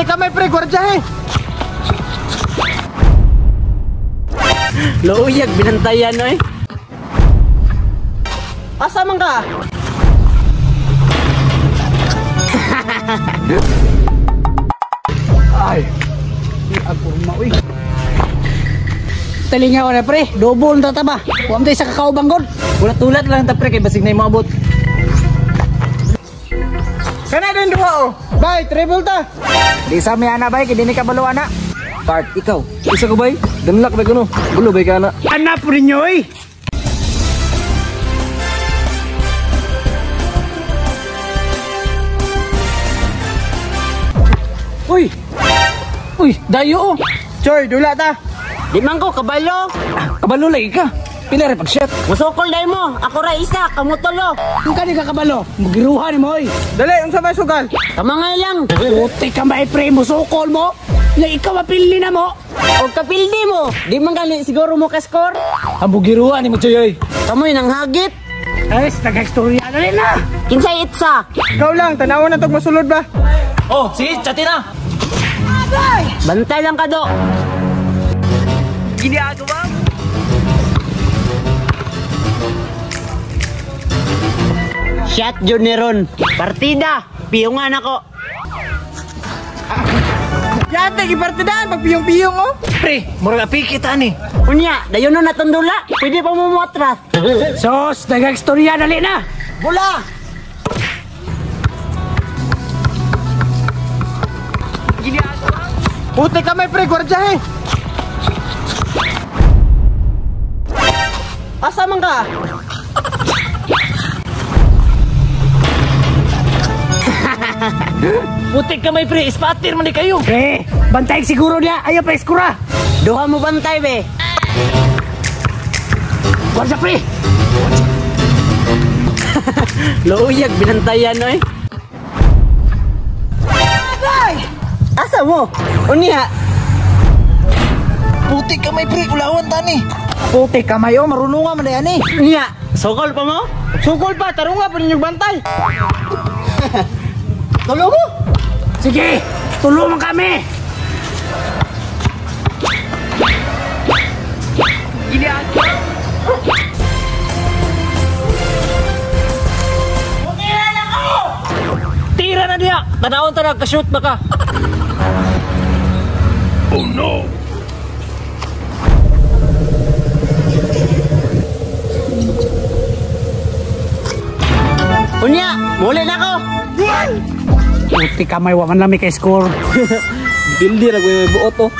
Puti kamay pre, gwardya eh. Louyag binantayan oy. Asa man ka? Ay. Ako ma oy. Talinga ko na pre, double na taba. Huwag tayo sa kakaubang god. Ulat-ulat lang ta pre kay basig na imong abot. Kana din duha oh. Bay, treble ta. Di sa mi ana bay kay dinhi ka balo ana. Part ikaw. Isa ko bay, danlak bay kuno. Gulo bay kana. Ana po ninyo oy. Uy. Uy, dayo oh. Choy, dula ta. Di man ko kabalo. Kabalo lagi ka. Pila ra pag-shot. Musukol dai mo. Ako ra isa, kamo tulo. Kung ka di ka kabalo, magiruha ni mo oy. Dali, unsa may sugal? Kamangay lang. Puti ka may pre, musukol mo. Na ikaw mapili na mo. Og kapildi mo. Di man gali siguro mo ka score. Ang bugiruha ni mo Choy oy. Kamoy nang hagit. Ay, nag-istorya na rin na. Kinsay itsa? Ikaw lang, tanawan na tog masulod ba? Oh, sige, chati na. Bantay lang ka do. Ginagawa mo. Shot jud ni Ron. Partida, piyungan ako. Yate, gipartidaan pag piyong-piyong oh. Pre, murag apiki ta ni. Unya, dayon na natong dula. Pwede pa mo moatras. Sos, nag-istorya dali na. Bula. Puti kamay pre, gwardya eh. Asa man ka? Putik kamay pre, ispatir man ni kayo. Pre, bantay siguro niya. Ayaw pa iskura. Duha mo bantay be. Gwardiya pre. Louyag binantayan oy. Asa mo? Unya. Putik kamay pre, ulawan tani. Putik kamay oh, marunong man ani. Unya, sokol pa mo? Sukol pa, tarunga pa ninyong bantay. Tulo mo. Sige, tulungan kami. Tira na niya. Tanawon ta na ka-shoot baka. Oh no. Unya, muli na ko. Puti kamay, wa man lang may ka-score. Bildi ra may buot oh.